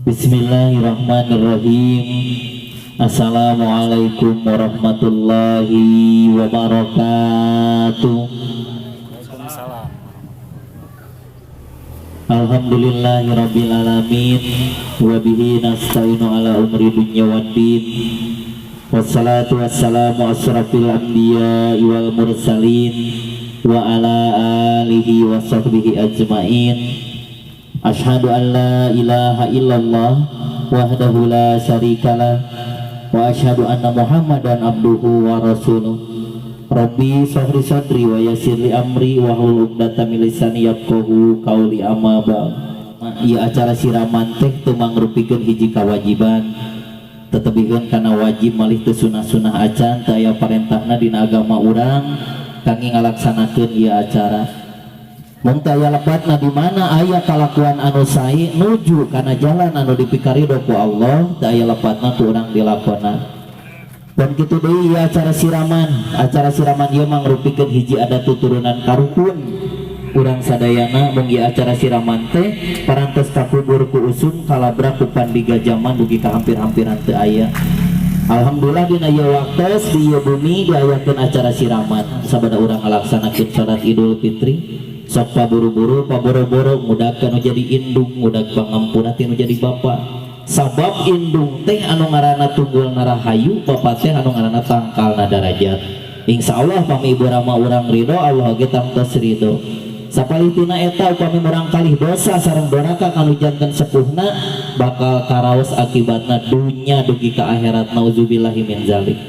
Bismillahirrahmanirrahim. Assalamualaikum warahmatullahi wabarakatuh. Waalaikumsalam. Alhamdulillahirabbil alamin wa bihi nasta'inu ala umuri dunya waddin. Wassalatu wassalamu asrafil anbiya wal mursalin wa ala alihi wa sahbihi ajmain. Asyhadu an la ilaha illallah wahdahu la syarikalah wa asyhadu anna Muhammadan abduhu wa rasuluh. Rabbi sahri sadri wa yassir li amri wa hlul 'uqdatam min lisani yafqahu qauli, amma ba'd. Ieu acara siraman teh teu mangrupikeun hiji kawajiban, tetebikeun kana wajib malih teu sunah-sunah acan, teu aya parentahna dina agama urang kangge ngalaksanakeun ieu acara. Mung teu aya lepatna di mana aya kalakuan anu sae nuju kana jalan anu dipikarido ku Allah, teu aya lepatna ku urang dilakona. Dan kitu deui ieu acara siraman. Acara siraman ieu mangrupikeun hiji adat tuturunan karuhun urang sadayana. Mung ieu acara siraman teh parantos kakubur ku usum kalabrak ku pandiga jaman dugi ka hampir-hampiran teu aya. Alhamdulillah, dina ieu waktos di ieu bumi diayakeun acara siraman. Sabada urang ngalaksanakeun salat Idul Fitri, sok paburu-buru, paboro-boro ngudag nu jadi indung, ngudag pangampura ti nu jadi bapa, sabab indung teh anu ngaranna tunggul narahayu, bapa teh anu ngaranna tangkalna darajat. Insya Allah pami ibu rama urang ridho, Allah oge tangtos ridho. Sapalih tina eta, upami murang kalih dosa sareng doraka kanu janten sepuhna, bakal karaos akibatna dunya dugi ka akhirat, nauzubillahi min zalik.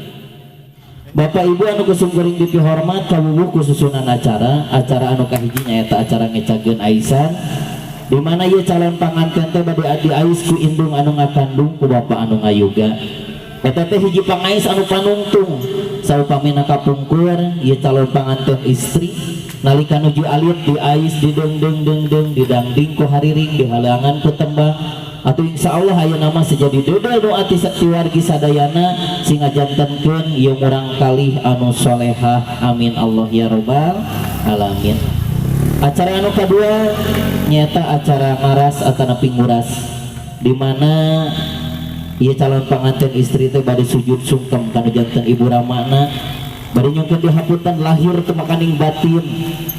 Bapak Ibu anu ku simkuring dipihormat, kawuwuh ku susunan acara. Acara anu kahiji nyaeta acara ngecageun aisan, di mana ieu calon panganten teh bade diais ku indung anu ngakandung, ku bapa anu ngayuga. Eta teh hiji pangais anu panungtung saupamina kapungkur ieu calon panganten istri nalika nuju alit diais, dideng deng deng deng, didangding ku hariring, dihalangan ku tembang. Atau insya Allah aya nama sejadi dodol doa ti wargi sadayana sing ngajantenkeun ieu murang kalih anu solehah. Amin Allah ya robbal alamin. Acara anu kedua nyata acara ngaras atau napi nguras, di mana ieu calon pengantin istri teh bade sujud sungkem kanu janten ibu ramana, bade nyungkeun dihapunten lahir teu makaning batin,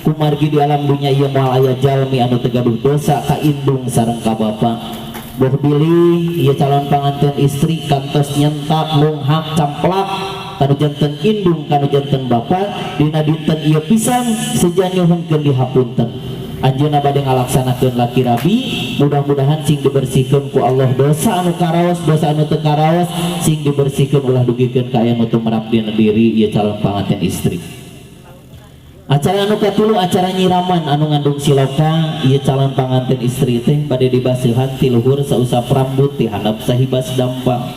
kumargi di alam dunya ieu moal aya jalmi anu teu gaduh dosa ka indung sareng ka bapa. Boh bilih ieu calon pengantin istri kantos nyentak, munghak, camplak kanu janten indung, kanu janten bapa, dina dinten ieu pisan seja nyuhunkeun dihapunten. Anjeunna bade ngalaksanakeun laki rabi. Mudah-mudahan sing dibersihkeun ku Allah dosa anu karaos, dosa anu teu karaos sing dibersihkeun, ulah dugikeun ka aya nu teu dina diri ieu calon panganten istri. Acara anu katilu, acara nyiraman anu ngandung siloka. Ieu calon panganten istri teh bade dibaseuhan ti luhur sausap rambut, ti handap sahibas dampal.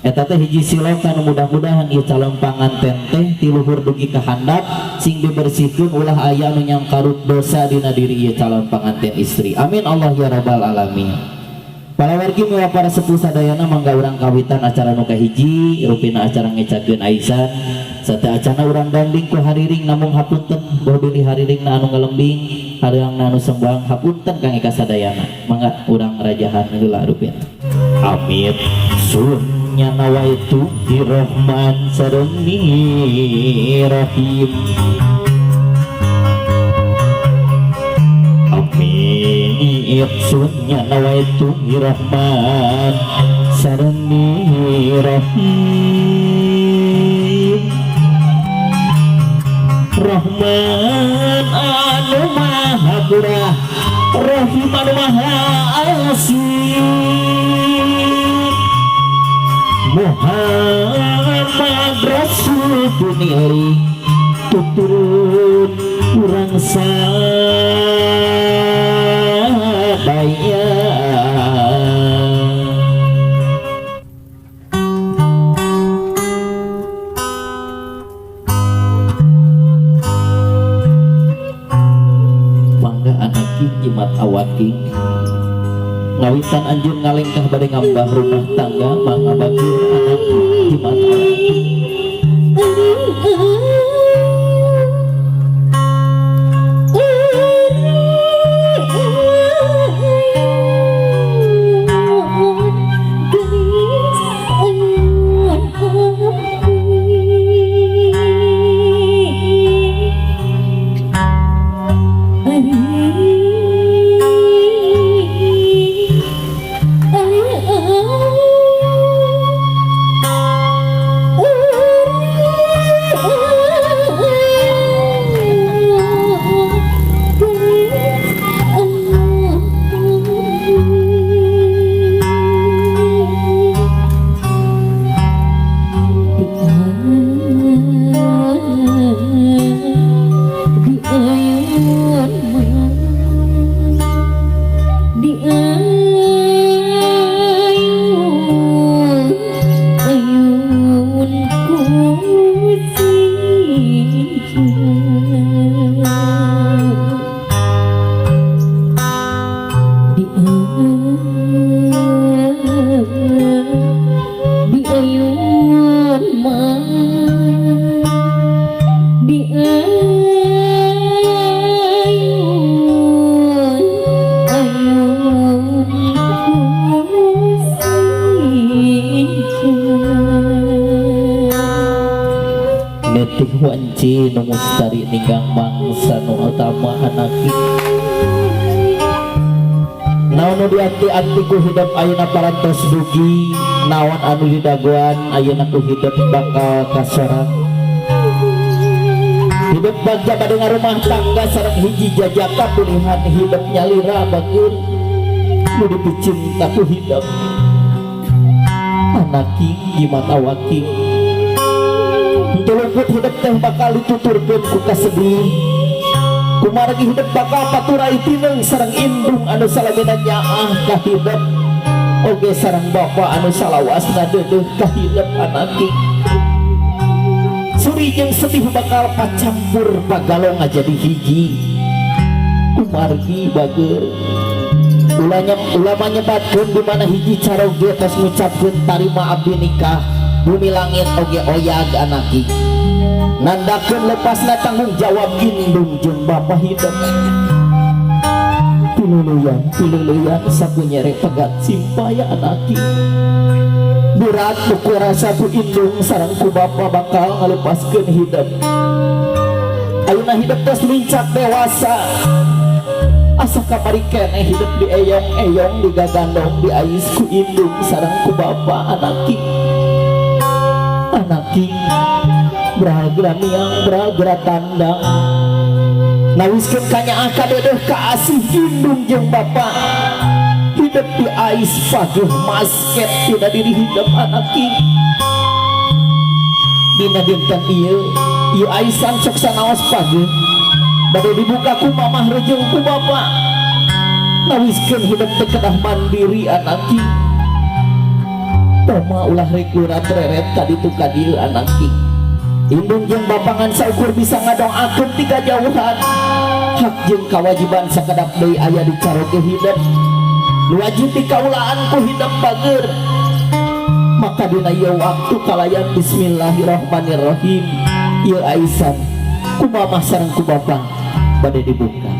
Eta teh hiji siloka nu mudah-mudahan ieu calon panganten teh ti luhur dugi ka handap sing dibersihkeun, ulah aya anu nyangkarut dosa dina diri ieu calon panganten istri. Amin Allah ya rabbal alamin. Para wargi miwa para sepuh sadayana, mangga urang kawitan acara nu kahiji, rupina acara ngecakeun aisan. Sate acana urang danding ku hariring. Namung hapunten, boh bilih hariringna anu ngalembing, hareangna anu sembang, hapunten kang eka sadayana. Mangga urang rajahan heula rupina. Amit sunya nawaitu Rahman sareng Rahim. Amit sunya nawaitu Rahman sareng Rahim, Rahman anu maha murah, Rahim anu maha asih, Muhammad Rasul punilik tuturun urang sadaya. Mangga anak king, jimat awak king, ngawitan anjeun ngalengkah bade ngambah rumah tangga. Mangga bageur anak jimat awak king. Nitih wanci nu mustari ninggang mangsa nu utama anaki. Naon nu dianti-anti ku hidep ayeuna parantos dugi, naon anu didagoan ayeuna ku hidep bakal kasorang. Hidep bagja bade ngarumah tangga sareng hiji jajaka pilihan hidep nyalira bageur nu dipicinta ku hidep. Anaki jimat awaki. Henteu luput hidep teh bakal dituturkeun ku kasedih. Kumargi hidep bakal paturai tineng sareng indung anu salamina nyaah ka hidep. Oge sareng bapa anu salawasna deudeuh ka hidep anaki. Suri jeung sedih bakal pacampur pagalong ngajadi hiji. Kumargi bageur. Ulanya ulama nyebatkeun di mana hiji caroge tos ngucapkeun tarima abdi nikah bumi langit oge oyag anaki. Nandakeun lepasna tanggung jawab indung jeung bapa hidep. Piluluyan, piluluyan sapu nyere pegat simpaya anaki. Berat buku rasa ku indung sareng ku bapa bakal ngalepaskeun hidep. Ayeuna hidep tos lincak dewasa. Asa kamari keneh hidep dieyong-eyong digagandong diais ku indung sareng ku bapa anaki. Anaki bragra miang bragra tandang. Nawiskeun kanyaah kadeudeung ka asih indung jeung bapa. Hidep diais pageuh masket tina diri hidep anaki. Dina dinten ieu, ieu aisan sok sanaos pageuh. Bade dibuka ku mamah rejeung ku bapa. Nawiskeun hidep teh kedah mandiri anaki. Toma ulah rek lurat reret ka ditu ka dieu anaki. Indung jeung bapa ngan saukur bisa ngadoakeun ti kajauhan. Hak jeung kawajiban sakedap deui aya di caroge hidep. Nu wajib dikaulaan ku hidep bageur. Maka dina ieu waktu kalayan bismillahirrahmanirrahim. Ieu aisan ku mamah sareng ku bapa bade dibuka.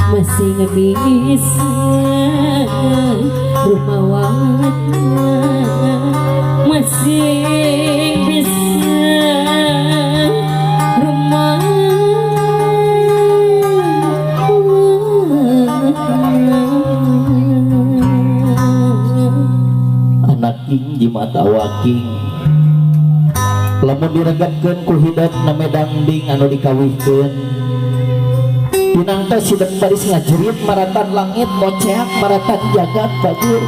Masih bisa rumawana, masih bisa rumawana. Anak king jimat awaking lamun diregatkeun ku hidep na medangding anu dikawihkeun. Pinang teh hidep baris ngajerit maratan langit moceak maratan jagat bageur.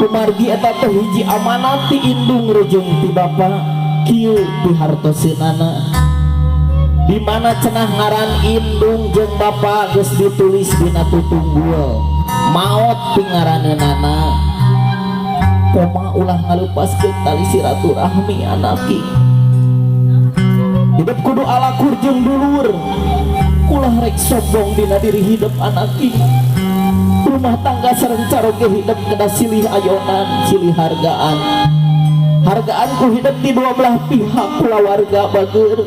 Kumargi eta teh hiji amanat ti indung rejeung ti bapa kieu pihartoseunana. Di mana cenah ngaran indung jeung bapa geus ditulis dina tutunggul. Maot pingaraneunana. Koma ulah ngalepaskeun tali silaturahmi anaki. Hidup kudu alakur jeung dulur. Ulah rek sombong dina diri hidup anaki. Rumah tangga sareng caroge hidup kedah silih ayonan, silih hargaan. Hargaan ku hidup di dua belah pihak kulawarga bageur.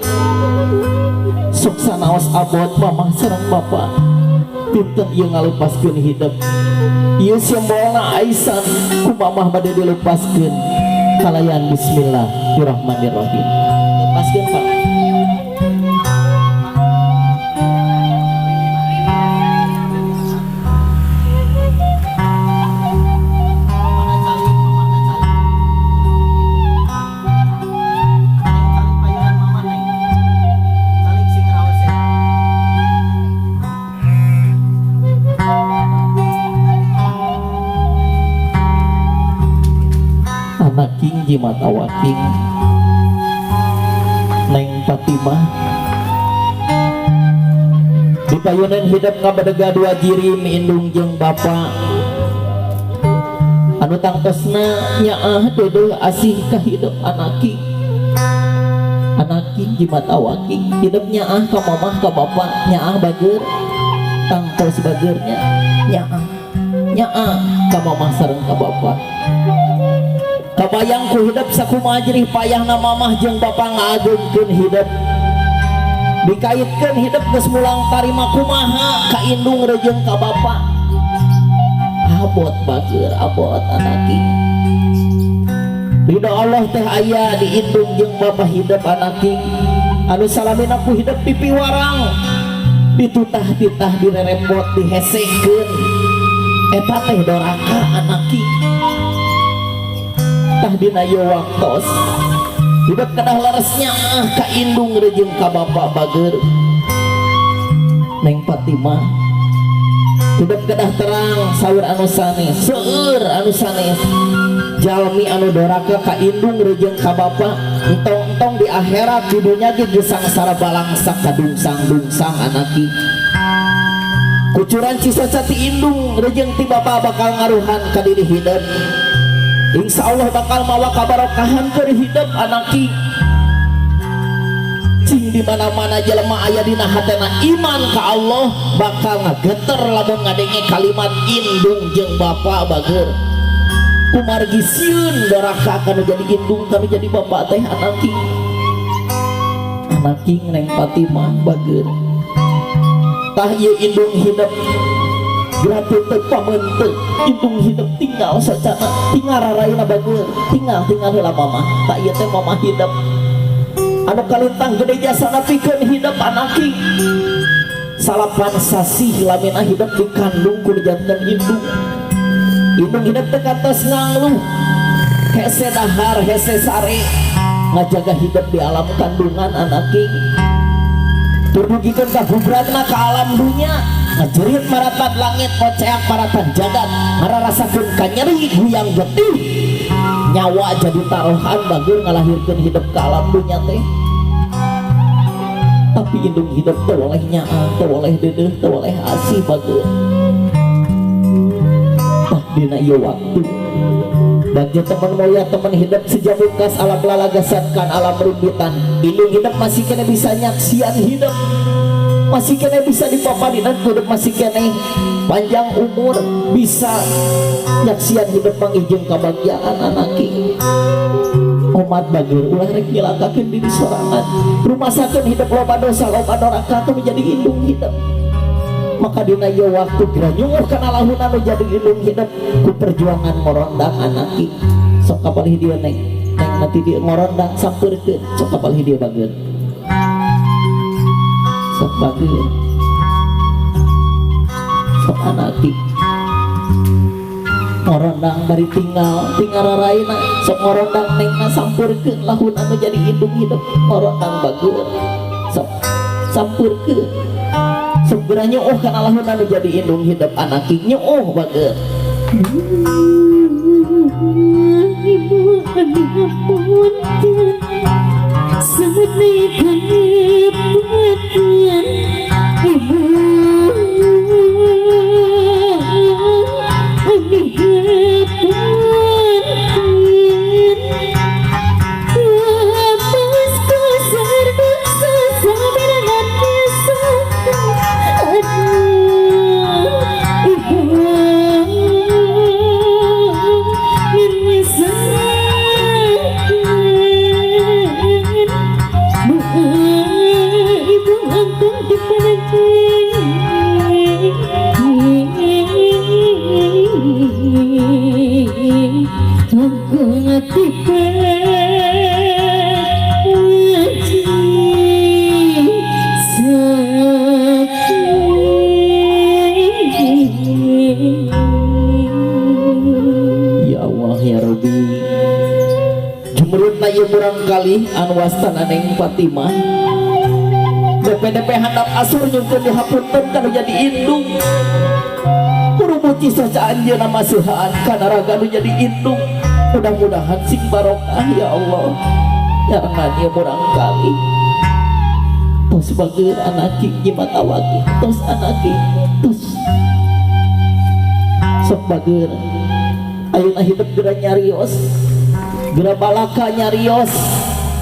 Sok sanaos abot mamah sareng bapak pinten ieu ngalepaskeun hidup. Ieu simbolna aisan ku mamah bade dilepaskeun kalayan bismillahirrahmanirrahim. Lepaskeun Pak. Anaking jimat awaking Neng Fatimah dipayunan hidup ngabadega dua jirim indung jeung bapa anu tangtosna nyaah deudeuh asih ka hidup anaking. Anaking jimat awaking hidup nyaah ka mamah ka bapa nyaah bager tangtos bagernya nyaah nyaah ka mamah sareng ka bapa. Kabayang ku hidup sakumaha jerih payahna mamah jeung bapa ngaagungkeun hidup dikaitkeun hidup geus mulang tarima kumaha ka indung rejeung ka bapa. Abot bager abot anaki. Ridho Allah teh aya di indung jeung bapa hidup anaki anu salamina ku hidup pipiwarang ditutah-titah direrepot dihesekeun eta teh doraka anaki. Tah dina ieu waktos hidup kedah leresnya ka indung rejeung ka bapa bager. Neng Fatimah hidup kedah terang saur anu sanes seueur anu sanes jalmi anu doraka ka indung rejeung ka bapa entong-entong di akhirat di dunya ge geus sangsara balangsak kadungsang-dungsang anaki. Kucuran cisoca ti indung rejeung ti bapa bakal ngaruhan ka diri hidup. Insya Allah bakal mawa kabarokahan keur hidup anaki. Cing di mana-mana jelema aya dina hatena iman ka Allah bakal ngageter lamun ngadenge kalimat indung jeung bapa bager. Kumargi sieun doraka kanu jadi indung kanu jadi bapa teh anaki. Anaki Neng Fatimah bager. Tah ieu indung hidup gratis teu pamenteu indung hidup tinggal sacana tinggal raraina bager tinggal tinggal heula mamah tak ieu teh mamah hidup anu kalintang gede jasana pikeun hidup anaki. Salapan sasih lamina hidup dikandung ku janten indung. Indung hidup teh kantos ngangluh hese dahar hese sare ngajaga hidup di alam kandungan anaki. Tur dugikeun ka gubratna ka alam dunya ngajerit maratan langit ngoceak maratan jagat ngararasakeun kanyeri guyang getih nyawa jadi taruhan bager ngalahirkeun hidup ka alam dunya teh. Tapi indung hidup teu oleh nyaah teu oleh deudeuh teu oleh asih bager. Tah dina ieu waktu bagi teman mulia teman hidup sejamungkas alam lalagasan kan alam rumbitan indung hidup masih kena bisa nyaksian hidup masih kena bisa dipapadinan hidup masih kena panjang umur bisa nyaksian hidup mangijeng kebahagiaan anaki. Omat bager ulah rek nyilakakeun diri sorangan rumasakeun hidup loba dosa loba doraka teu menjadi indung hidup. Maka dina ieu waktu granyuh kana lahun anu jadi indung hidup ku perjuangan ngorondang anaki. Sok kapalih dieu neng neng nanti dieu ngorondang sampeurkeun sok kapalih dieu bager sok bager sok anaki ngorondang bari tinggal tinggal raraina sok ngorondang nengna sampeurkeun lahun anu jadi indung hidup ngorondang bager sok sampeurkeun segera nyuuh kana lahun anu jadi indung hidup anaki nyuuh bager. Ibu apunten ibu ibu. murangkalih anu wastana Neng Fatimah. DPDP handap asur nyungkeun dihapunten kana jadi indung. Kudu saca anjeunna masihan kana raga nu jadi indung. Mudah-mudahan sing barokah ya Allah. Nyarengan ieu murangkalih. Tos bageur anaki jimat awaki, tos anaki, tos sok bageur. Ayeuna hidup geura nyarios, geura balaka nyarios.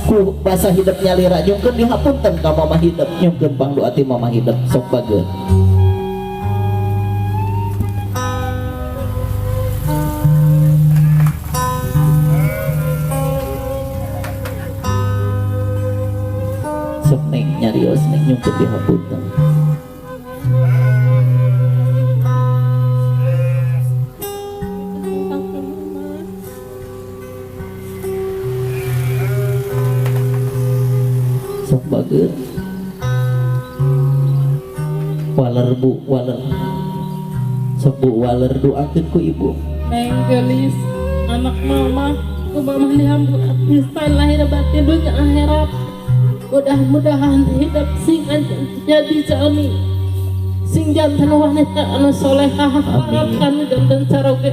Ku basa hidup nyalira nyungkeun dihapunten ka mama hidup, nyungkeun pangdoa ti mama hidup sok bageur. Sok neng nyarios neng nyungkeun dihapunten. Sok bageur. Waler bu, waler. Sok bu waler doakeun ku ibu. Neng geulis anak mama, ku mama dihampura pisan lahir batin dunya akhirat. Mudah-mudahan hidup sing jadi jami sing jantan wanita anu solehah harapkan jantan caroge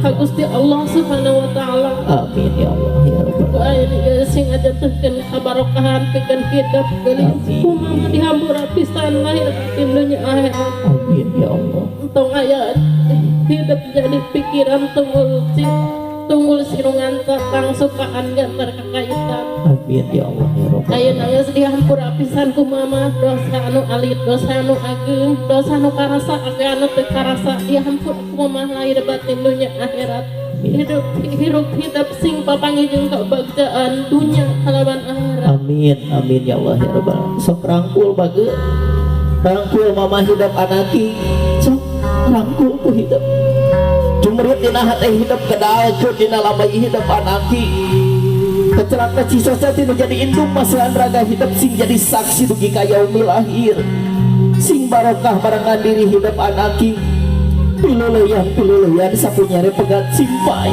ka Gusti Allah Subhanahu wa taala. Amin ya Allah ya Rabbal alamin. Sing ajantenkeun kabarokahan pikeun hidup geulis kumaha dihampura pisan lahir batin dunya akhirat. Amin ya Allah. Entong aya hidup jadi pikiran tunggul tunggul sirungan tatang sukaan gantar kakaitan. Amin ya Allah ya Rabbal. Ayeuna geus dihampura pisan ku mama dosa anu alit, dosa anu ageung, dosa anu karasa age anu teu karasa dihampura ku mama lahir batin dunya akhirat. Hidup hirup hidup sing papanggih jeung kabagjaan dunya kalawan akhirat. Amin amin ya Allah ya Rabbal. Sok rangkul bageur. Rangkul mama hidup anaki. Sok rangkul ku hidup. Cumrit dina hate hidup kedalkeun dina lambai hidup anaki. Kecelaka cisosa tinu jadi indung masihan raga hidup sing jadi saksi dugi ka yaumil akhir. Sing barokah barengan diri hidup anaki. Piluleyan piluleyan sapunyere pegat simpai.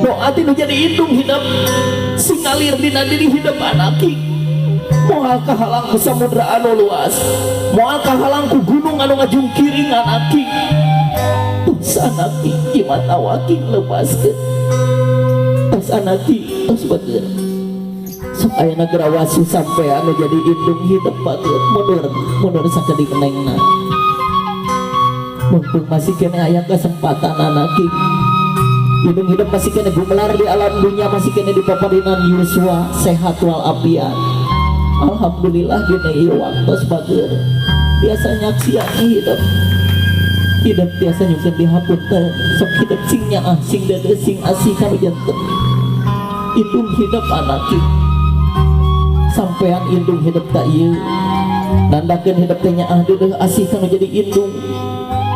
Doa tinu jadi indung hidup sing ngalir dina diri hidup anaki. Moal kahalang ku samudra anu luas, moal kahalang ku gunung anu ngajungkiring anaki. Tos anaki jimat awaki lepaskeun. Tos anaki tos bageur. Sok ayeuna gerawasi sampean anu jadi indung hidup bageur mundur mundur sakedik nengna. Mumpung masih kene aya kesempatan anaki. Indung hidup masih kene gumelar di alam dunia, masih kene dipaparinan yuswa sehat wal afiat. Alhamdulillah dina ieu waktos bageur. Biasa nyaksian hidup. Hidup biasa nyungkeun dihapunten. Sok hidup sing nyaah, sing deudeuh, sing asih ka janten. Indung hidup anaki. Sampean indung hidup ta ieu. Nandakeun hidup teh nyaah deudeuh asih ka nu jadi indung.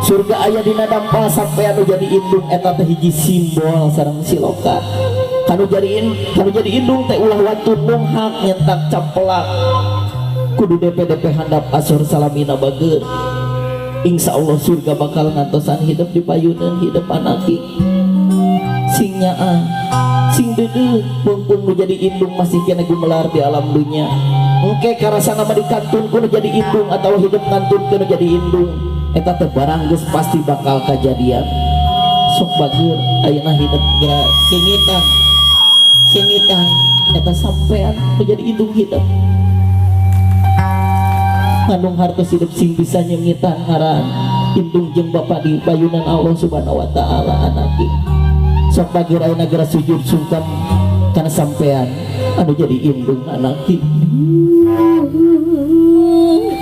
Surga aya dina dampal sampean nu jadi indung eta teh hiji simbol sareng siloka. Kanu jadi indung teh ulah wantun nunghak nyentak campelak. Kudu DPDP handap asur salamina bageur. Insya Allah surga bakal ngantosan hidup di payuneun hidup anaki. Sing nyaah, sing deudeuh mumpung nu jadi indung masih kena gumelar di alam dunya. Engke karasana mah dikantun ku nu jadi indung atau hidup ngantun ku nu jadi indung. Eta teh barang geus pasti bakal kajadian. Sok bageur ayeuna hidup geura singitan. Singitan eta sampean nu jadi indung hidup. Ngandung hartos hidup sing bisa nyengitan ngaran indung jeung bapa di payunan Allah Subhanahu wa taala anaki. Sok bageur ayeuna geura sujud sungkem kana sampean anu jadi indung anaki.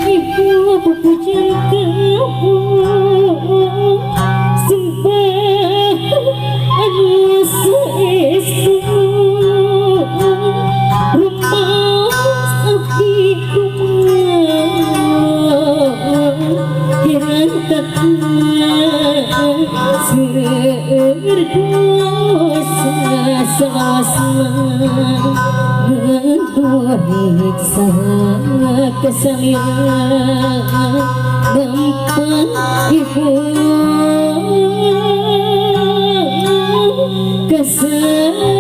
Ibu pujian kamu sembah anu saestu rumah abdi kumaha seueur dosa salawasna nganturiksa kasalira gampang ibu kasalira.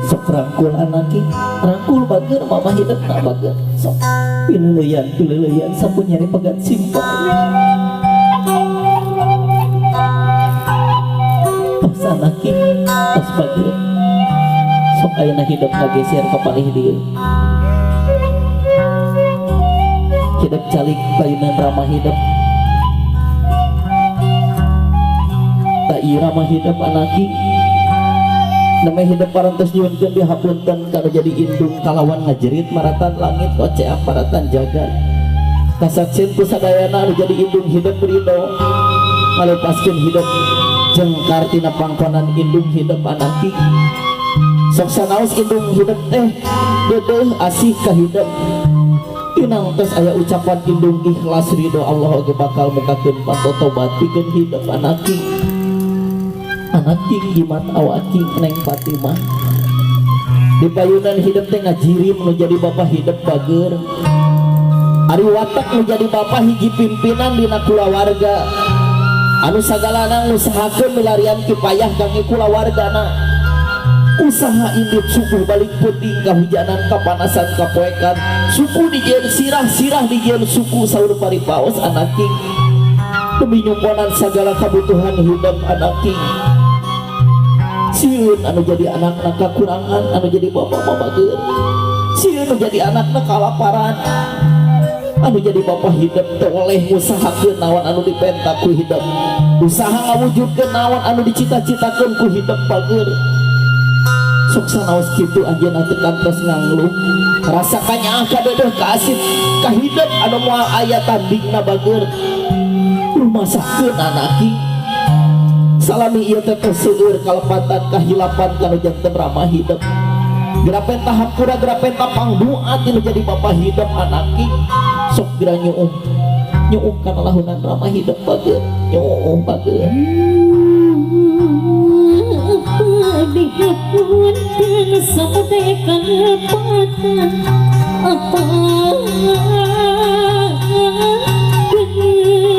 Sok rangkul anaki, rangkul bager mama hidup na bager. Sok pileuleyan pileuleyan sampun nyari pegat simpang. Tos anaki, tos bager. Sok ayeuna hidup ngageser ka palih dieu. Hidup calik payunan ramah hidup. Tak ieu ramah hidup anaki. Namanya hidup parantos nyuhunkeun dihapunten kana jadi indung kalawan ngajerit maratan langit koceak maratan jagat. Kasaksin ku sadayana anu jadi indung hidup ridho ngalepaskeun hidup jengkar tina pangkonan indung hidup anaki. Sok sanaos indung hidup teh deudeuh asih ka hidup. Tinang tos aya ucapan indung ikhlas ridho Allah oge bakal mukakeun panto tobat pikeun hidup anaki. Anak king jimat awak king Neng Fatimah. Di payunan hidup teh ngajirim nu jadi bapak hidup bager. Ari watak nu jadi bapak hiji pimpinan dina kulawarga. Anu sagalana ngusahakeun milarian kipayah kangge kulawargana. Usaha indit subuh balik peuting kahujanan kapanasan kapoekan. Suku dijieun sirah, sirah dijieun suku saur paripaos anak king. Demi nyumponan sagala kabutuhan hidup anak king. Sieun anu jadi anakna kakurangan, anu jadi bapak mah bager. Sieun anu jadi anakna kalaparan, anu jadi bapak hidup toleh ngusahakeun naon anu dipenta ku hidup. Usaha ngawujudkeun naon anu dicita-citakeun ku hidup bager. Sok sanaos kitu anjeunna teu kantos ngangluh. Rasa kanyaah kadeudeuh ka asip ka hidup anu moal aya tandingna bager. Rumasakeun anaki. Salami ieu teh seueur kalepatan kahilapan kanu janten ramah hidup. Geura penta hampura geura penta pangdoa tinu jadi bapa hidup anaki. Sok geura nyuuh. Nyuuh kana lahunan ramah hidup bager. Nyuuh bager. Dihapunten sampai kalepatan apa kelepatan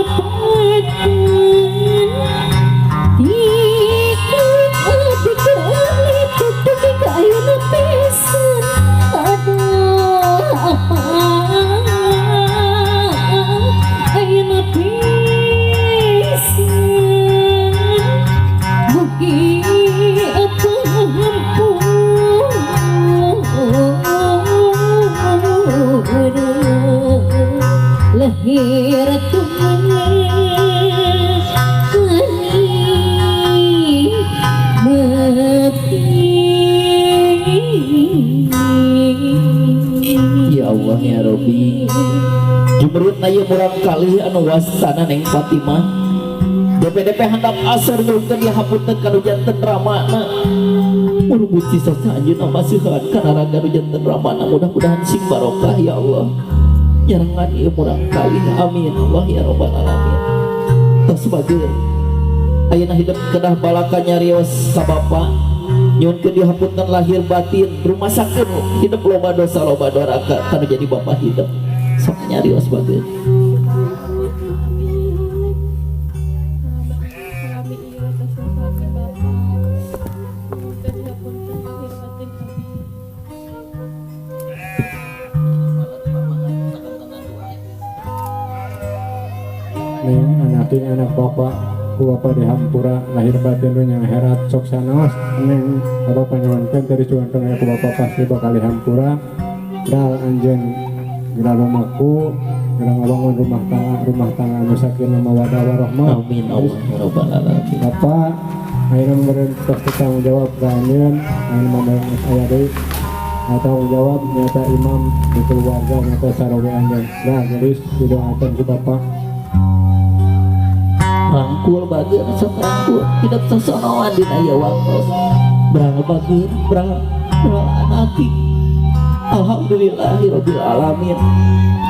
lahir Ya Allah ya Rabbi. Jumrut na ieu murang kalih anu wastana Neng Fatimah. DPDP handap asar nyuhunkeun dihapunten kanu janten ramana. Mun Gusti sasa anjeunna masihan kana raga nu janten ramana mudah-mudahan sing barokah ya Allah. Nyarengan ieu murang kalih amin Allah ya rabbal alamin. Tos bager. Ayeuna hidup kedah balaka nyarios ka bapa. Nyuhunkeun dihapunten lahir batin, rumasakeun hidup loba dosa loba doraka kanu jadi bapa hidup. Sok nyarios bager. Neng anaki anak bapak ku bapak dihampura lahir batin dunya akhirat sok sanaos neng apa panyuhunkeun tadi cuankeun aya ku bapak pasti bakal dihampura dal anjeun geura lumaku geura ngabangun rumah tangga anu sakinah mawaddah warahmah. Amin Allah ya rabbal alamin. Bapak ayeuna meureun pasti tanggung jawab ka anjeun ayeuna mah aya deui tanggung jawab nyata imam di keluarga nyata saroge anjeun. Nah jadi didoakeun ku bapak. Rangkul bager sok rangkul hidup sosonoan dina ieu waktos. Berang bager berang berang anaki. Alhamdulillahirabbil alamin.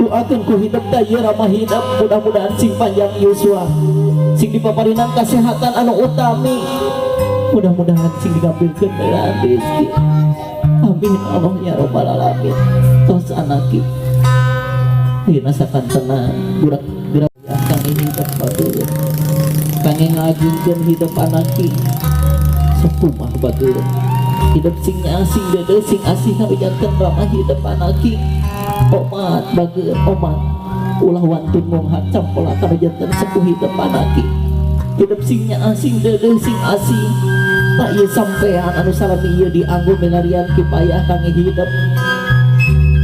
Doakeun ku hidup teh ieu ramah hidup mudah-mudahan sing panjang yuswa. Sing dipaparinan kasehatan anu utami. Mudah-mudahan sing digampilkeun heula rezeki. Amin Allah ya rabbal alamin. Tos anaki. Dina sakantena budak geura kang hidup bager. Kangge ngagungkeun hidup anak king. Sok kumaha bager hidup sing asing dede sing asih anu janten ramah hidup anak king. Omat bager omat ulah wantun mong campola kana janten sepuh hidup anak king. Hidup sing asing dede sing asih tak ieu sampean anu salami ieu dianggo milarian kipayah kangge hidup.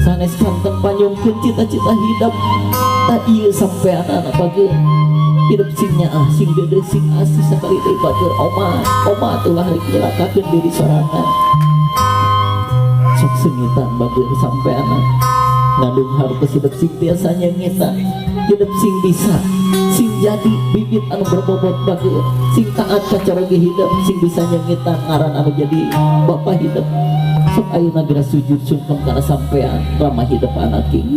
Sanes kanten panyungkeun cita-cita hidup tak ieu sampean anak bager. Hidup sing nyaah sing dede sing asih sakali deui bager omat omat ulah rek nyelakakeun diri sorangan. Sok sengitan bager sampean ngandung hartos hidup sing biasa nyengitan hidup sing bisa sing jadi bibit anu berbobot bager sing taat ka caroge hidup sing bisa nyengitan ngaran anu jadi bapak hidup. Sok ayeuna geura sujud sungkem kana sampean ramah hidup anak king.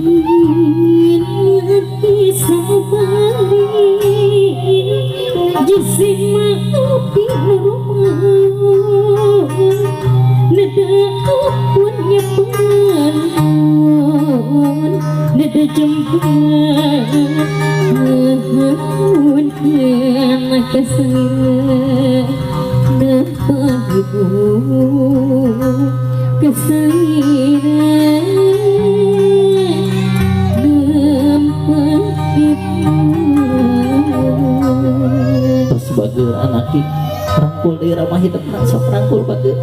Terus bager anak king rangkul deui ramah hidupna sok rangkul bager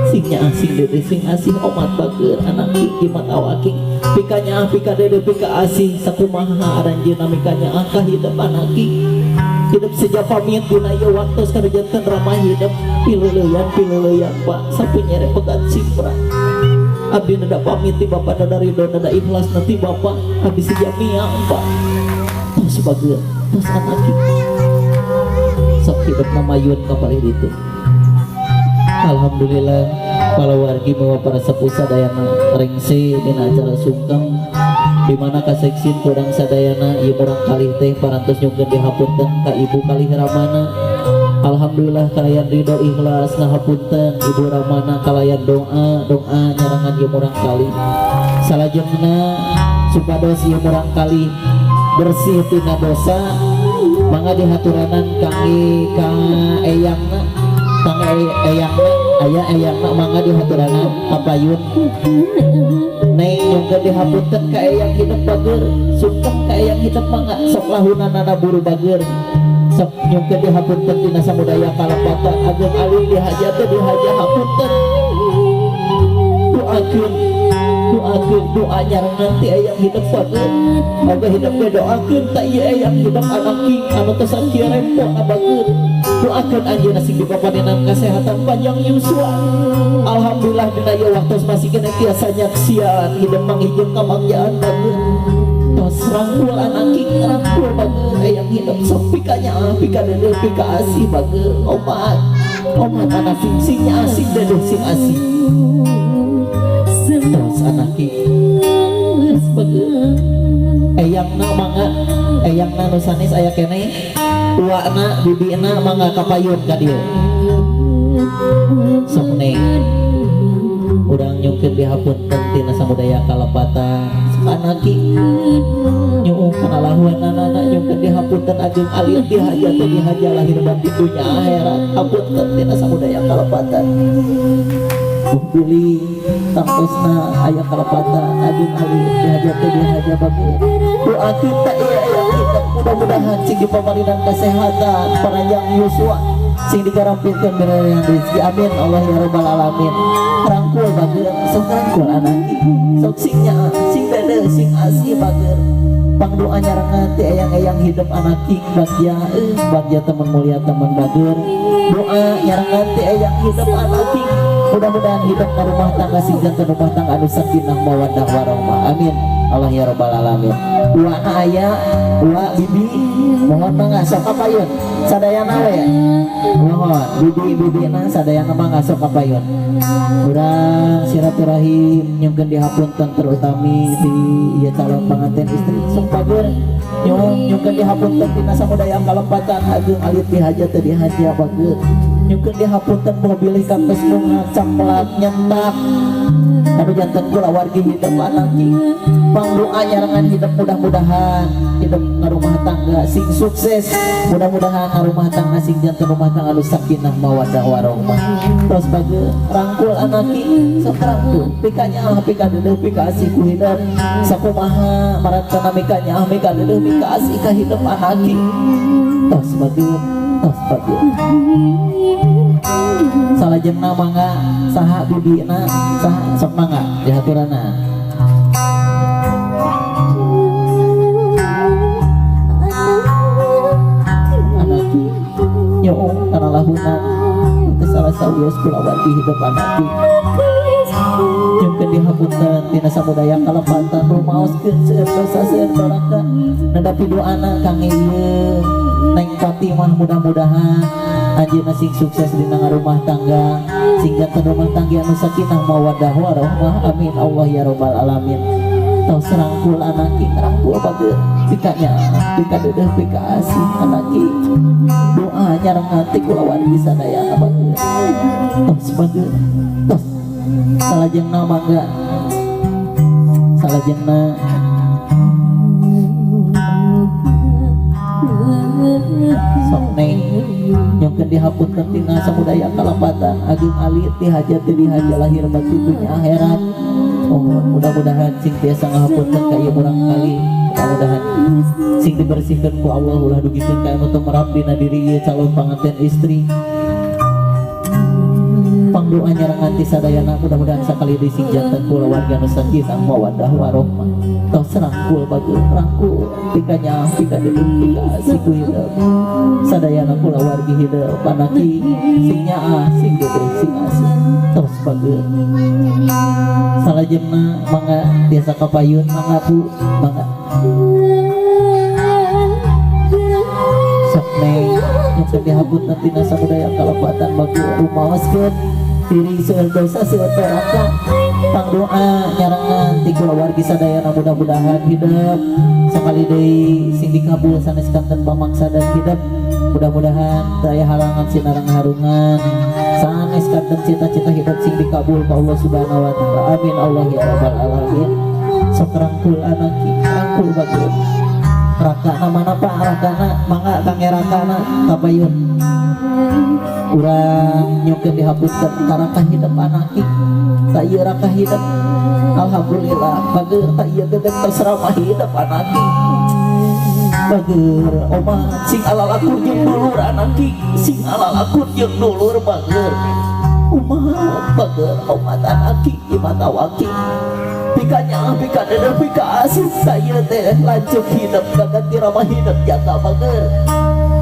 sing nyaah sing dede sing asih omat bager anak king jimat awak king pika nyaah pika dede pika asih sakumaha aranjeunna mika nyaah ka hidup anak king. Hidup seja pamit dina ieu waktos kana janten ramah hidup pileuleyan pileuleyan Pak sapunyere pegat simpra. Abdi neda pamit ti Bapak neda ridho neda ikhlas nanti Bapak abdi seja miang Pak. Tos bager tos anak king sok hidup namayun ka palih ditu. Alhamdulillah para wargi mawa para sepuh sadayana rengse dina acara sungkem di mana kaseksin kurang sadayana ieu murang kalih teh parantos nyungkeun dihapunten ka ibu kalih ramana. Alhamdulillah kalayan ridho ikhlas ngahapunten ibu ramana kalayan doa doa nyarangan ieu murang kalih. Salajengna supados ieu murang kalih bersih tina dosa mangga dihaturanan kangge ka eyangna kang eyangna aya eyangna mangga dihaturanan kapayun. Neng nyungkeun dihapunten ka eyang hidup bager sungkem ka eyang hidup mangga sok lahunanana buru bager sok nyungkeun dihapunten tina samudaya kalepatan ageung alim dihaja teh dihaja hapunten doakeun doakeun doa nyarengan ti eyang hidup bager oge hidup ge doakeun ta ieu eyang hidup anak king anu tos kieu rempong bager doakeun anjeunna sing dipapanenan kasehatan panjang yuswa. Alhamdulillah dina ieu waktos masih keneh tiasa nyaksian hidup manghijeun kamangjaan bager tos rangkul anak king rangkul bager eyang hidup sok pika nyaah pika deudeuh pika asih bager omat omat anak king sing nyaah sing deudeuh sing asih tos anak king bager eyangna mangga eyangna nu sanes aya keneh uakna bibina mangga kapayun ka dieu sok neng urang nyungkeun dihapunten tina samudaya kalepatan sok anak king nyuuh kana lahuanana nyungkeun dihapunten ageung alit dihaja teh dihaja lahir batin dunya akhirat hapunten tina samudaya kalepatan buli tangtosna aya kalepatan ageung alit dihaja teh dihaja bagus doa kita ieu eyang hidup mudah-mudahan sing dipamarinan kesehatan panjang yuswa sing digarampilkeun bere rezeki amin Allah ya rabbal alamin. Rangkul bager sok rangkul anak sok sing nyaah sing dede sing asih bager pangdoa nyarengan ti eyang-eyang hidup anak king bagya bagya teman mulia teman bager doa nyarengan ti eyang hidup anak king mudah-mudahan hidup ka rumah tangga sing janten rumah tangga anu sakinah mawaddah warahmah amin Allah ya rabbal alamin. Uwa aya uwa bibi mohon mangga sok kapayun sadayana we mohon bibi bibina sadayana mangga sok kapayun urang silaturahim nyungkeun dihapunten terutami ti ieu calon panganten istri sok bager nyungkeun dihapunten tina samudaya kalepatan ageung alit dihaja teu dihaja bager nyungkeun dihapunten boh bilih kantos bunga camplak nyentak Anu janten kulawargi hidup anaki. Pangdoa nyarengan hidup, mudah-mudahan hidup ngarumah tangga sing sukses, mudah-mudahan ngarumah tangga sing janten rumah tangga anu sakinah mawaddah warahmah. Terus bagi rangkul anaki, sok rangkul pika nyaah pika deudeuh pika asih ku hidup sakumaha marantana mika nyaah mika deudeuh mika asih ka hidup anaki. Tos bagi, tos bagi. Salajengna mangga saha bibina saha, sok mangga dihaturana. Anaki nyoong kana lahuna teu salah sawios kulawargi hidup anaki. Nyungkeun dihapunten tina samudaya kalepatan, rumaoskeun seueur dosa seueur doraka, nedapi doana kangge ieu Neng Fatimah, mudah-mudahan anjeunna sing sukses dina ngarumah tangga, sing janten rumah tangga anu sakinah mawaddah warahmah. Amin Allah ya rabbal alamin. Tos rangkul anaki, rangkul bager pika nyaah pika deudeuh pika asih anaki. Doa nyarengan ti kulawargi sadayana bager. Tos bager, tos. Salajengna mangga, salajengna sok neng nyungkeun dihapunten tina samudaya kalepatan, agung alit ti hajat ti dihaja lahir batin dunya akhirat. Mohon mudah-mudahan sing tiasa ngahapunten ka ieu murang kali, mudah-mudahan sing dibersihkeun ku Allah, ulah dugikeun ka anu teu merap dina diri ieu calon panganten istri. Pangdoa nyarengan ti sadayana, mudah-mudahan sakali deui sing janten kulawarga anu sakinah mawaddah warahmah. Tos rangkul bager, rangkul pika nyaah pika deudeuh pika asih ku hidup sadayana kulawargi hidup anaki sing nyaah sing deudeuh sing asih. Tos bager. Salajengna mangga tiasa kapayun, mangga Bu, mangga. Sok neng nyungkeun dihapunten tina samudaya kalepatan bager, rumaoskeun diri seueur dosa seueur doraka. Pangdoa nyarengan ti kulawargi sadayana, mudah-mudahan hidup sakali deui sing dikabul sanes kanten pamaksa dan hidup, mudah-mudahan daya halangan sinareng harungan sanes kanten cita-cita hidup sing dikabul ku Allah Subhanahu wa taala. Amin Allah ya rabbal alamin. Sok rangkul anaki, rangkul bager. Rakana mana Pak, rakana mangga kangge rakana kapayun. Urang nyungkeun dihapunten ka raka hidup anaki. Tak ieu raka hidup, alhamdulillah bager. Tak ieu geget tos ramah hidup anaki bager. Omat sing alalakur jeung dulur anaki, sing alalakur jeung dulur bager. Umat bager, omat anaki imata waki pika nyaah pika deudeuh pika asih. Tak ieu teh lanceuk hidup gaganti ramah hidup jaga bager.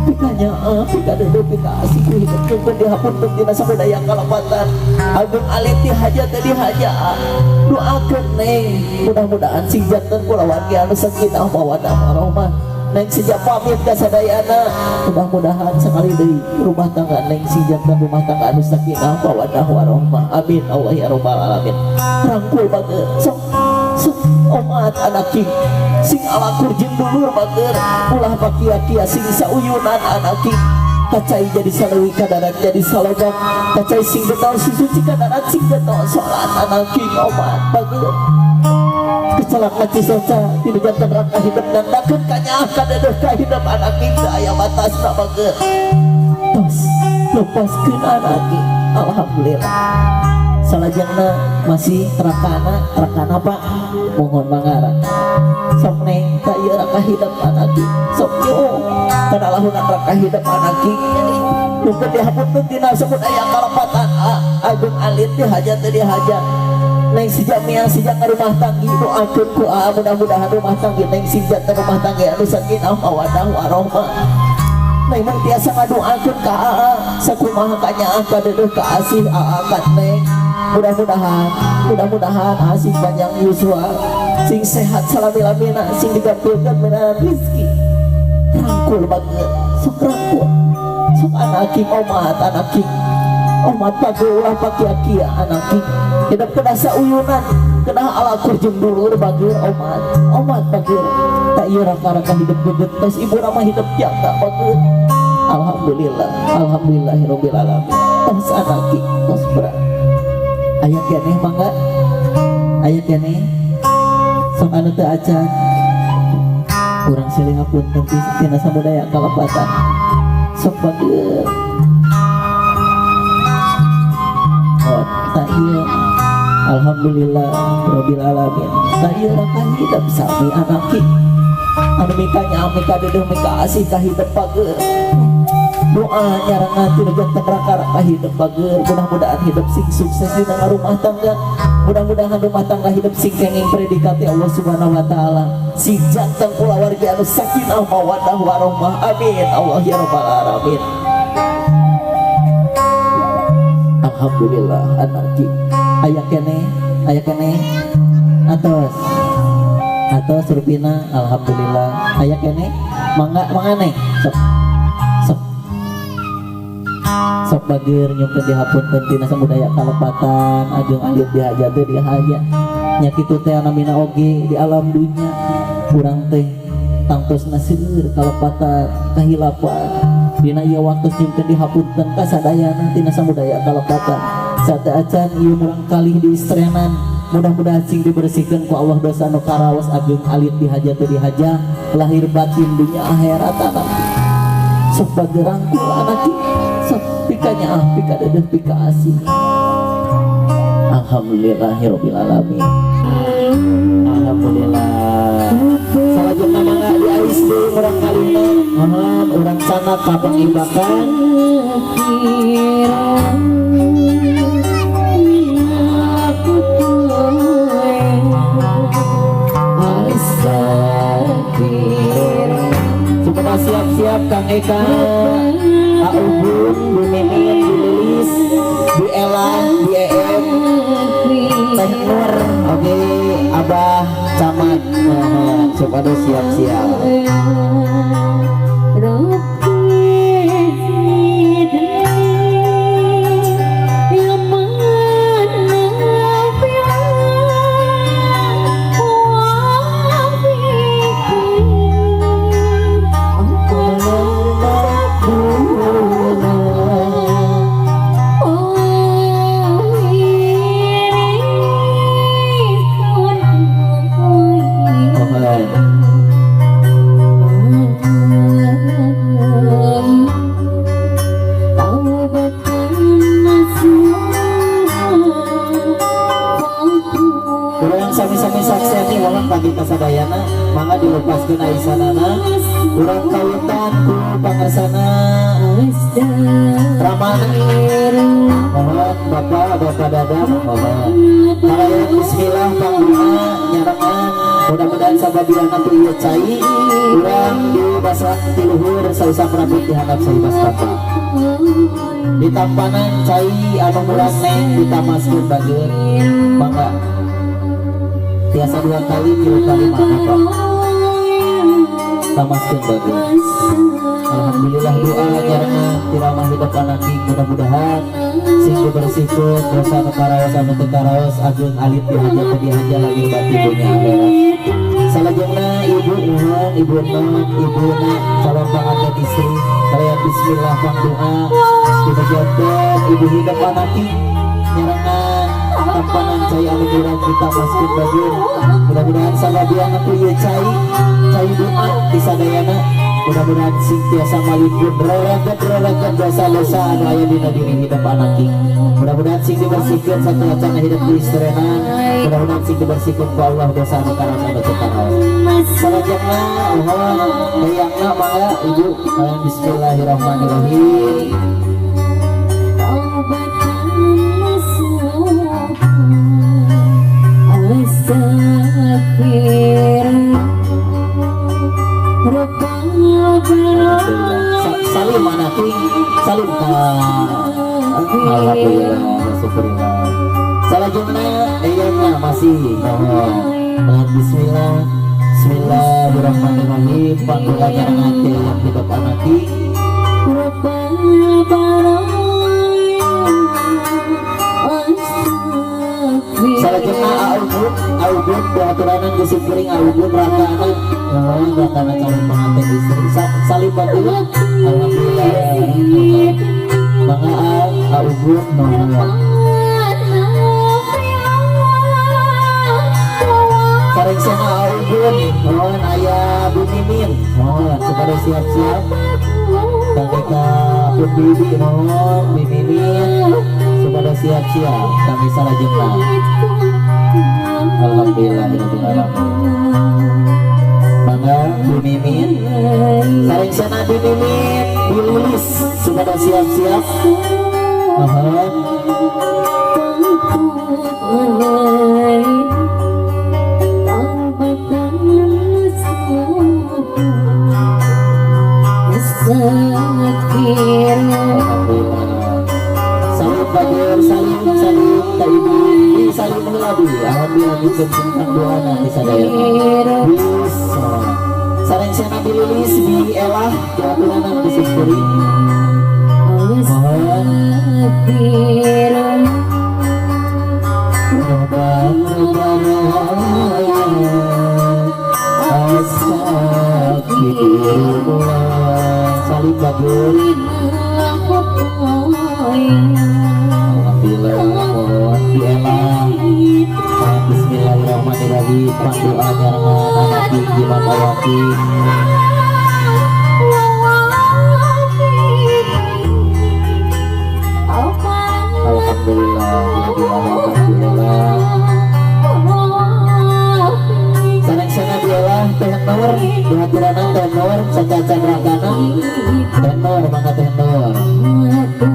Pika nyaah pika deudeuh pika asih ku hidup. Nyungkeun dihapunten tina samudaya kalepatan, agung alit ti hajat teh dihaja. Doakeun neng mudah-mudahan sing janten kulawargi anu sakinah mawaddah warahmah. Neng sejak pamit ka sadayana, mudah-mudahan sekali deui rumah tangga neng sing janten rumah tangga anu sakinah mawaddah warahmah. Amin Allah ya rabbal alamin. Rangkul bager, sok sok omat anaki sing alakur jeung dulur bager, ulah pakia-kia sing sauyunan anaki. Kacai jadi saleuwi kadarat jadi salobang, kacai sing getol sing suci kadarat sing getol salat anaki. Omat bager. Kecelak ngaci soca tidak jantan raka hidup dan dakeun kanyaah kadeudeuh ka hidup anaki teu aya batasna bager. Tos lepaskeun anaki, alhamdulillah. Salajengna masih rakana, rakana Pak, mohon mangga rakana. Sok neng ka ieu raka hidup anaki, sok yo kana lahunan raka hidup anaki. Nyungkeun dihapunten tina samudaya kalepatan, agung alit di hajat teh dihaja. Neng sejak miang sejak ngarumah tanggi, doakeun ku aa mudah-mudahan rumah tanggi neng sing janten rumah tanggi anu sakinah mawaddah warahmah. Neng mung tiasa ngadoakeun ka aa sakumaha kanyaah kadeudeuh ka asih aa ka neng. Mudah-mudahan, mudah-mudahan asih panjang yuswa sing sehat salami-lamina sing digampilkeun meunang rezeki. Rangkul bager, sok rangkul. Sok anaki omat anaki. Omat bager ulah pakia-kia anaki. Hidup kedah sauyunan, kedah alakur jeung dulur bager omat. Omat bager. Tak ieu raka-raka hidup geget tos ibu ramah hidup jaga bager. Alhamdulillah, alhamdulillahirabbil alamin. Tos anaki, tos berat. Aya keneh mangga, aya keneh sok anu teu acan. Urang silih hapunten tina samudaya kalepatan. Sok bageur. Oh, tah ieu alhamdulillah rabbil alamin. Tah ieu raka hidep sami anaki. Anu mikanya mika dedeuh mika asih ka hidep bageur. Doa nyarangan tina janten raka-raka hidup bageur. Mudah-mudahan hidup sing sukses dina rumah tangga. Mudah-mudahan rumah tangga hidup sing kenging predikat Allah Subhanahu wa taala. Sing janten kulawargi anu sakinah mawaddah warahmah. Amin Allah ya rabbal alamin. Alhamdulillah anaki aya keneh, aya keneh. Atos. Atos rupina alhamdulillah. Aya keneh mangga mangane sok. Sok. Sok bageur nyungkeun dihapunten tina samudaya kalepatan ageung alit dihaja teh dihaja. Nya kitu teh anamina oge di alam dunya urang teh tangtosna seueur kalepatan kahilapan. Dina ieu waktu nyungkeun dihapunten ka sadayana tina samudaya kalepatan. Sate acan ieu murang kalih diistrenan. Mudah-mudahan sing dibersihkeun ku Allah dosa nu karaos ageung alit dihaja teh dihaja lahir batin dunya akhirat anak. Sok bageur rangkul anak sok pikanya ah pika dedeuh pika asih. Alhamdulillahirabbil alamin. Alhamdulillah. Salajengna mangga diais deui murang kalihna. Mohon urang sana ka pangibakan. Supaya siap-siap Kang Eka, Kak Ubun, Bu Mimin, Bu Lilis, Bu Ella, Bu EM, Teh Nur, oke, Abah Camat, supaya siap-siap. Sami-sami saksiani walang pagi kasadayana mangga dilepaskeun aisanana urang kawitan ku pangersana Ramana mohon bapak bapak dadang mohon kalayan bismillah pangguna nyarengan mudah-mudahan sababiana ku ieu cai urang di basah ti luhur sausap rambut dihandap saibas bapak ditampanan cai anu murang neng ditamaskeun bageun mangga tiasa 2 kali 3 kali mana pak tamaskeun bageun. Alhamdulillah doa nyarengan tiramah hidup anaki mudah-mudahan sing dibersihkeun dosa nu karaos anu teu karaos ageung alit dihaja teu dihaja lahir batin dunya akhirat. Salajengna ibu nuhun ibu non ibuna calon panganten istri kalian bismillah pangdoa dibejanten ibu hidup anaki nyarengan tampanan cai anu murang kita maskeun bageun mudah-mudahan sababiana ku ieu cai cai doa di sadayana mudah-mudahan sing tiasa malipun raraget-raraget dosa-dosa anu aya dina diri hidup anaki mudah-mudahan sing dibersihkeun sateuacanna hidup di istrenan mudah-mudahan sing dibersihkeun ku Allah dosa anu karaos anu teu karaos. Salajengna mohon hayangna mangga ibu kalian bismillahirrahmanirrahim. Salim anaki salim alhamdulillah syukurillah. Salajengna eyangna masih mohon bismillah bismillahirrahmanirrahim pangdoa nyarengan yang hidup anaki. Salajengna Augun Augun diaturanan geus kuring Augun rakana mohon rakana calon pengantin istri salim bageun alhamdulillah mangga Augun mohon. Mohon kepada siap-siap kami ka pun bibi, mohon Bimimin kepada siap-siap kami salajengna. Alhamdulillahirabbil alamin. Mangga Bu Mimin, sarengsana Bu Mimin, Bu Lilis sudah siap-siap, mohon. Alhamdulillah. Salim bageur, salim, salim ka ibu, di salim heula bi. Alhamdulillah nyukeun tentang doa nanti sadayana. Bisa. Sarengsana Bi Lilis, Bi Elah, diaturanan ku simkuring. Mohon. Robbal baraya astagfirullah. Salim bageur. Alhamdulillah, mohon Bi Elah. Bismillahirrahmanirrahim. Pandoa nyarengan anak jimat awaki. Alhamdulillah, alhamdulillah. Sarengsana Bi Elah, Teh Nur, dihaturanan Teh Nur, sacacan rakana. Teh Nur, mangga Teh Nur. Teh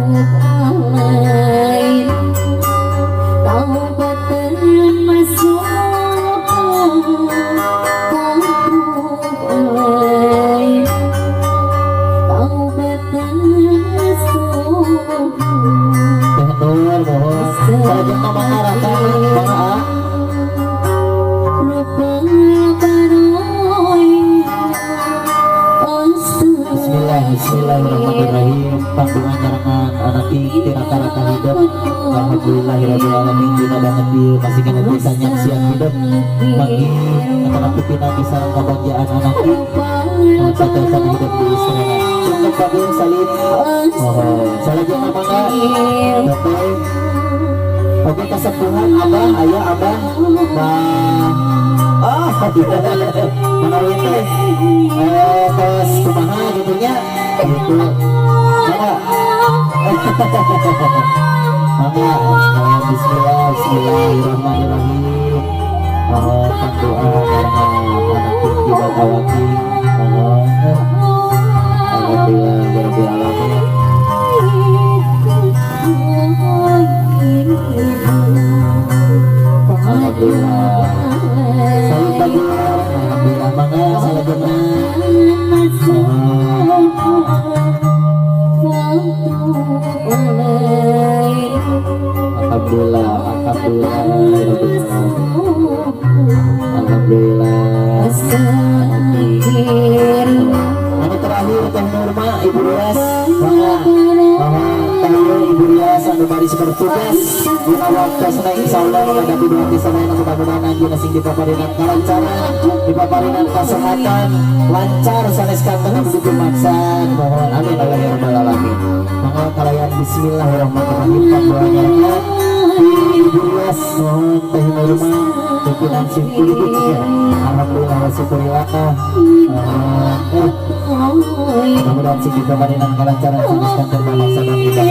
Nur, mohon. Salajengna mangga rakana, mangga ah. Bismillah, bismillahirrahmanirrahim. Pangdoa nyarengan anak ti raka-raka hidup. Alhamdulillahirabbil alamin dina banget ieu masih kena bisa nyaksian hidup. Manggih antara pipina bisa kabagjaan anak sacacan hidup di istana. Cukup bageur salim. Mohon. Salajengna mangga. Oke. Oke kasepuhan abah, ayah abah. Bah. Ah, manawi teh tos kumaha gitu nya. Gitu. Mangga. Mangga. Bismillah, bismillahirrahmanirrahim. Mohon doa nyarengan anak jimat awaki. Mohon. Alhamdulillah rabbil alamin. Alhamdulillah. Salim bageur. Alhamdulillah mangga salajengna. Mohon. Alhamdulillah, alhamdulillah, alhamdulillah. Anu terakhir Teh Nurma, Ibu Rias, mangga. Mohon tahu Ibu Rias anu baris bertugas dina waktosna insyaallah menghadapi doa di sana mudah-mudahan anjeunna sing dipaparinan kalancaran, dipaparinan kesehatan, lancar sanes kanten begitu maksad. Mohon amin Allah ya rabbal alamin. Mangga kalayan bismillahirrahmanirrahim doanya Ibu Rias, mohon Teh Nurma pimpinan simkuring ya. Alhamdulillah wa syukurillah. Mudah-mudahan sing dipaparinan kalancaran sanes kanten maksad dan ibadah.